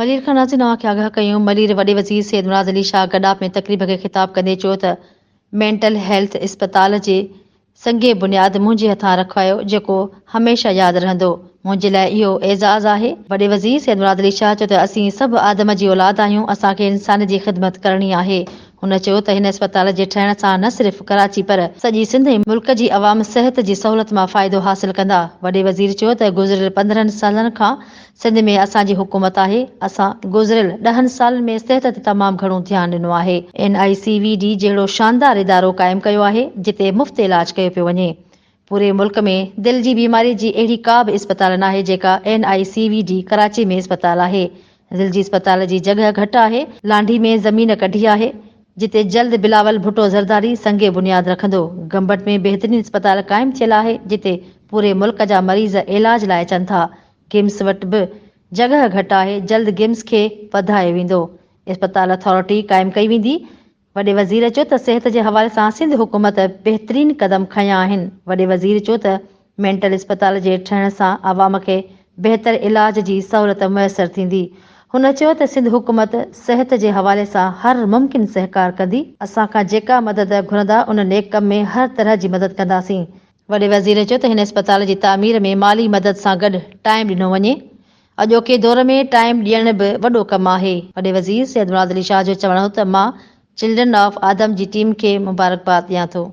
ملير کان ناظرين اوهان کي آگاهه ڪيون ملير وڏي وزير سيد مراد علي شاهه گڏاپ ۾ تقريب کي خطاب ڪندي چيو ته مينٽل هيلٿ اسپتال جي سنگ بنياد منهنجي هٿان رکوايو جيڪو هميشه ياد رهندو منهنجي لاء اهو اعزاز آهي وڏي وزير سيد مراد علي شاهه چيو ته اسين سڀ آدم جي اولاد آهيون اسان کي انسان جي خدمت ڪرڻي آهي هن چيو ته هن اسپتال جي ٺهڻ سان نه صرف ڪراچي پر سڄي سنڌ ۽ ملڪ جي عوام صحت جي سهولت مان فائدو حاصل ڪندا. وڏي وزير چيو ته گذريل 15 سالن کان سنڌ ۾ اسان جي حڪومت آهي، اسان گذريل ڏهن سالن ۾ صحت تي تمام گهڻو ڌيان ڏنو آهي، N I C V D جهڙو شاندار ادارو قائم ڪيو آهي جتي مفت علاج ڪيو پيو وڃي. پوري ملڪ ۾ دل جي بيماري جي اهڙي ڪا به اسپتال ناهي جيڪا N I C V D Karachi ۾ اسپتال آهي. دل جي اسپتال جي جڳهه گهٽ آهي، لانڍي ۾ زمين ڪڍي آهي، جتي جلد بلاول ڀٽو زرداري سنگ بنياد رکندو. گمبٽ ۾ بهترين اسپتال قائم ٿيل آهي، جتي پوري ملڪ جا مريض علاج لاء اچن ٿا. گمس وٽ به جڳهه گهٽ آهي، جلد گمس کي وڌايو ويندو. اسپتال اٿارٽي قائم ڪئي ويندي. وڏي وزير چيو ته صحت جي حوالي سان سنڌ حڪومت بهترين قدم کنيا آهن، وڏي وزير چيو ته مينٽل اسپتال جي ٺهڻ سان عوام کي بهتر علاج جي سهولت ميسر ٿيندي، هن چيو ته سنڌ حڪومت صحت جي حوالي سان هر ممڪن سهڪار ڪندي، اسان کان جيڪا مدد گهرندا ان نيڪ ڪم ۾ هر طرح جي مدد ڪنداسين. وڏي وزير چيو ته هن اسپتال جي تعمير ۾ مالي مدد سان گڏ ٽائيم ڏنو وڃي، اڄوڪي دور ۾ ٽائيم ڏيڻ به وڏو ڪم آهي. وڏي وزير سيد مراد علي شاهه جو چوڻ هو ته مان چلڊرن آف آدم جي ٽيم کي مبارڪباد ڏيان ٿو.